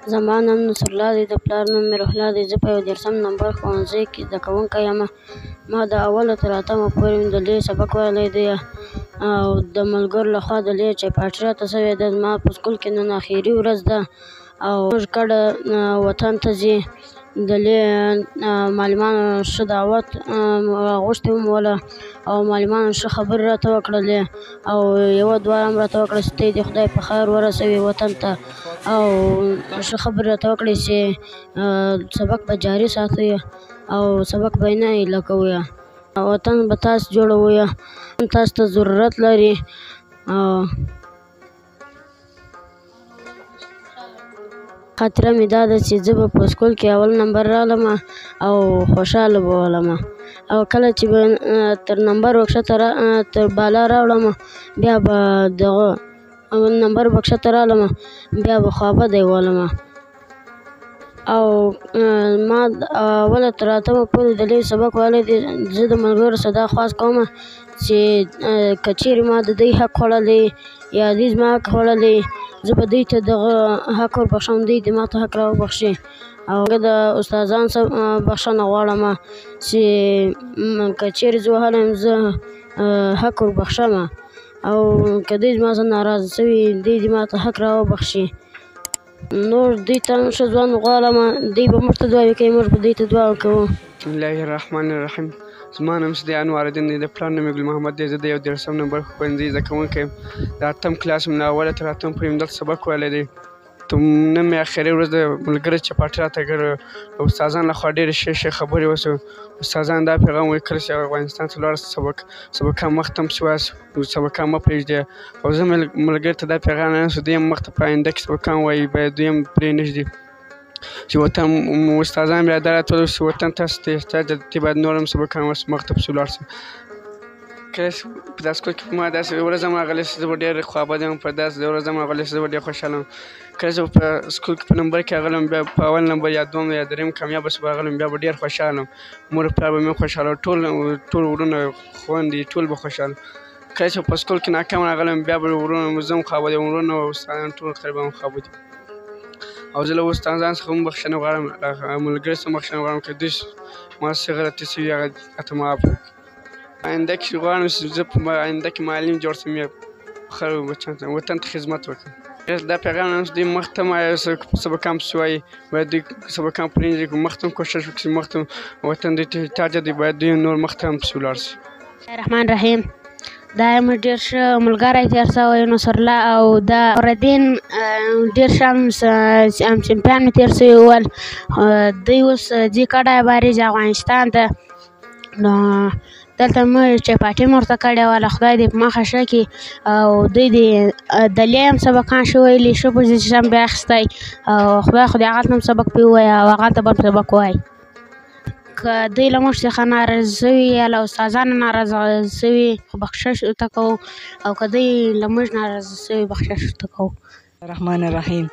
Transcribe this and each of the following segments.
زما نوم نصرالله دی، د پلار نوم مې روح الله دی. زه په 31 نمبر ښوونځي کې زده کوونکی یم. ما د اوله تر اتمه پورې د لوی سبق ویلی دی او د ملګرو لخوا د لوی چپاټي راته شوې ده. زما په سکول کې نن اخري ورځ ده او موږ کډه وطن ته ځي. د لوی معلمانو ښه دعوت راغوښتي وموله او معلمانو ښه خبرې راته وکړلې او یوه دعا هم راته وکړه چې ته دې خدای په خیر ورسوي وطن ته، او ښه خبرې راته وکړې چې سبق به جاري ساتئ او سبق به نه ایله کوئ، وطن به تاسو جوړوئ، تاسو ته ضرورت لري. خاطره مې دا ده چې زه به په سکول کې اول نمبر راغلم او خوشحاله به ولم، او کله چې به تر نمبر وکښته تر بالا راوړم بیا به دغه اول نمبر به کښته راغلم بیا به خوابدی ولم. او ما اوله تر اتمه پورې د لوی سبق ویلی دی. زه د ملګرو څخه دا خواست کوم چې که چېرې ما د دوی حق خوړلی یا دوی زما حق خوړلی، زه به دوی ته دغه حق وربخښم، دوی دې ما ته حق راوبخښي. او د استادانو څخه بخښنه غواړم چې که چېرې زه وهلی یم زه حق وربخښم، او که دوی زما څخه ناراضه شوي دوی دې ما ته حق راوبخښي. نور دوی ته هم ښه ژوند غواړم، دوی به موږ ته دعاوې کوي، موږ به دوی ته دعا کوو. بسم الله الرحمن الرحیم. زما نوم سید انوارالدین دی، د پلار نوم مې ګل محمد دی. زه د 31 نمبر ښوونځي زده کوونکی یم. د اتم کلاس یم، له اوله تر اتم پورې مې دلته سبق ویلی دی. نن مې اخري ورځ ده، ملګري چپاټي راته کړې، د استادانو لخوا ډېرې ښې ښې خبرې وشوې. استادان دا پیغام وایي کله چې افغانستان ته لاړ سبقان مخته هم پسې وایاست، سبقان مه پرېږدئ. او زه ملګري ته دا پیغام لرم چې دوی هم مخته په آینده کې سبقان وایي، باید دوی هم پرې نه ږدي چې وطن. استادان بیا دا راته ویل چې وطن تاسو ته احتیاج دی، ته باید نور هم سبقان وایاست، مخته پسې ولاړ شئ. کله چې په دا سکول کې په ما داسې ورځ هم راغلې چې زه به ډېر خوابدی وم، په داسې ورځ هم راغلې چې زه به ډېر خوشحاله وم. کله چې په سکول کې په نمبر کې راغلم، بیا په اول نمبر یا دوم یا دریم کامیابه شو راغلم، بیا به ډېر خوشحاله وم. مور پلار به مې خوشحاله، ټول وروڼه خویندې ټول به خوشحاله. کله چې په سکول کې ناکام راغلم، بیا به وروڼه زه هم خوابدی وم، وروڼه او استادان ټول تقریبا هم خوابدي. او زه له استادانو څخه هم بخښنه غواړم، ملګرو څخه هم بخښنه غواړم که دوی ما څه غلطي شوي هغه راته معاف کړي. آینده کې غواړم چې زه په آینده کې معلم جوړ شم، یا خلکو بچیانو ته وطن ته خدمت وکړم. دا پیغام لرم چې دوی مخته هم سبقان پسې وایي، باید دوی سبقان پرېږدي، مخته هم کوښښ وکړي، مخته وطن دوی ته احتیاج دی، باید دوی نور مخته هم پسې ولاړ شي. الرحمن الرحیم. دا موږ ډېر ښه ملګری تېر شوی نصرالله او دا نورالدین، ډېر ښه همصنفیان مې تېر شوي ول. دوی اوس ځي کډه بارېږي افغانستان ته. نو دلته موږ چپاټي مې ورته کړې وله، خدای دې په مخه ښه کړي. او دوی دې د لې هم سبقان ښه ویلي، ښه پوزیشن بیا اخیستی، او خدای خو دې هغلته هم سبق پرې ووایي او هغلته به هم سبق ووایي. که دوی له موږ څخه ناراضه شوي یا له استادانو ناراضه شوي، خو بخښش ورته کوو، او که دوی له موږ ناراضه شوي بخښش ورته کوو. الرحمن الرحیم.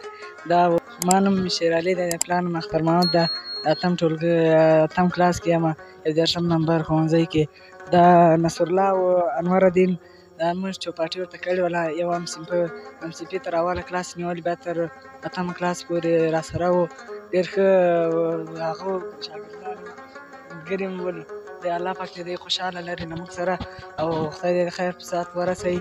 دا ما نوم شیرعلي دی، د پلار نوم اختر محمد ده، اتم ټولګي اتم کلاس کې یم، 31 نمبر ښوونځي کې. دا نصرالله او انورالدین دا موږ چوپاټي ورته کړې وله، یو همصنفي تر اوله کلاس نیولې بیا تر اتم کلاس پورې راسره و. ډېر ښه هغه شاګردان ملګري مې ول. د الله پاک دې دوی خوشحاله لري له موږ سره، او خدای دې خیر په ساعت ورسوي.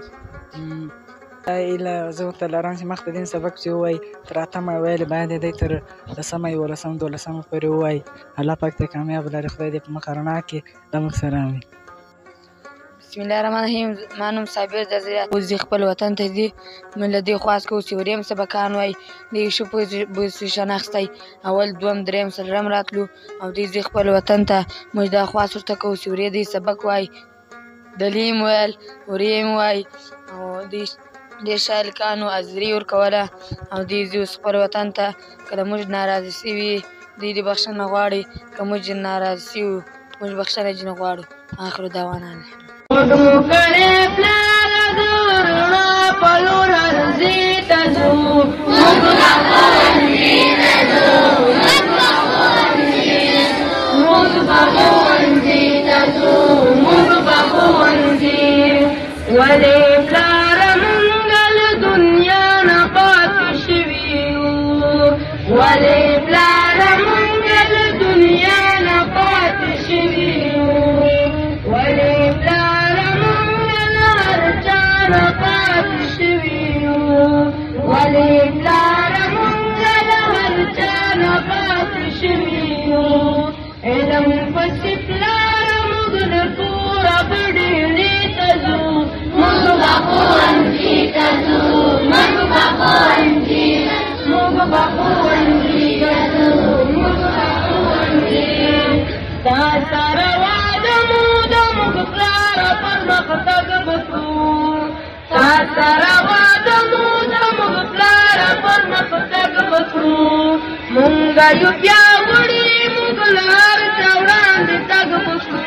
دا هیله زه ورته لرم چې مخته دې سبق چې ووایي، تر اتمه یې ویلې، باید دی تر لسمه، یولسم، دولسمه پورې ووایي. الله پاک دې کامیاب لري، خدای دې په مخه رڼا کړي له موږ سره. امین. بسم الله الرحمن الرحیم. زما نوم صابر دی، زه اوس ځي خپل وطن ته ځي. موږ له دې خواست کوو چې وریم سبقان وایي، دوی ښه پوزیشن اخیستی، اول دوم دریم څلورم راتلو، او دوی ځي خپل وطن ته. موږ دا خواست ورته کوو چې ورې دوی سبق وایي، دلیم ویل ورې هم وایي، او دوی ډېر ښه هلکان وو، حاضري ورکوله، او دوی ځي اوس خپل وطن ته. که له موږ ناراضه شوي دوی دې بخښنه غواړي، که موږ ناراضه شوي موږ بخښنه ځینې غواړو. آخر دعوانا الحمد. موږ مو کړې پلار د رڼا په لور ښوونځي ته ځو، موږ به ښوونځي ته ځو، موږ به ښوونځي ته ځو، موږ به ښوونځي. ولې پلاره مونږ له دنیا نه پاتې شوي یو؟ پلاره پرمختګ وکړو. تا سره وعده مو ده موږ پلاره پرمختګ وکړو. مونږ یو پیاوړي، موږ له هر چا وړاندې تګ وکړو.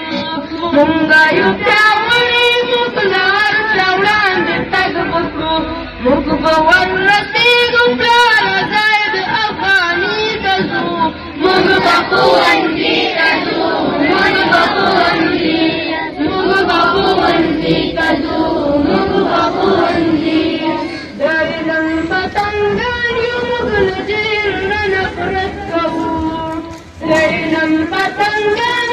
مونږ یو پیاوړي، موږ له هر چا وړاندې تګ وکړو. موږ به ورسېږو پلاره ځای د افغاني ته ځو. موږ به ښوونځي ته ځو، موږ به ښوونځي، موږ به ښوونځي ته ځو، موږ به ښوونځي. د علم پتنګان یو، موږ له جهل نه نفرت کوو. د علم پتنګان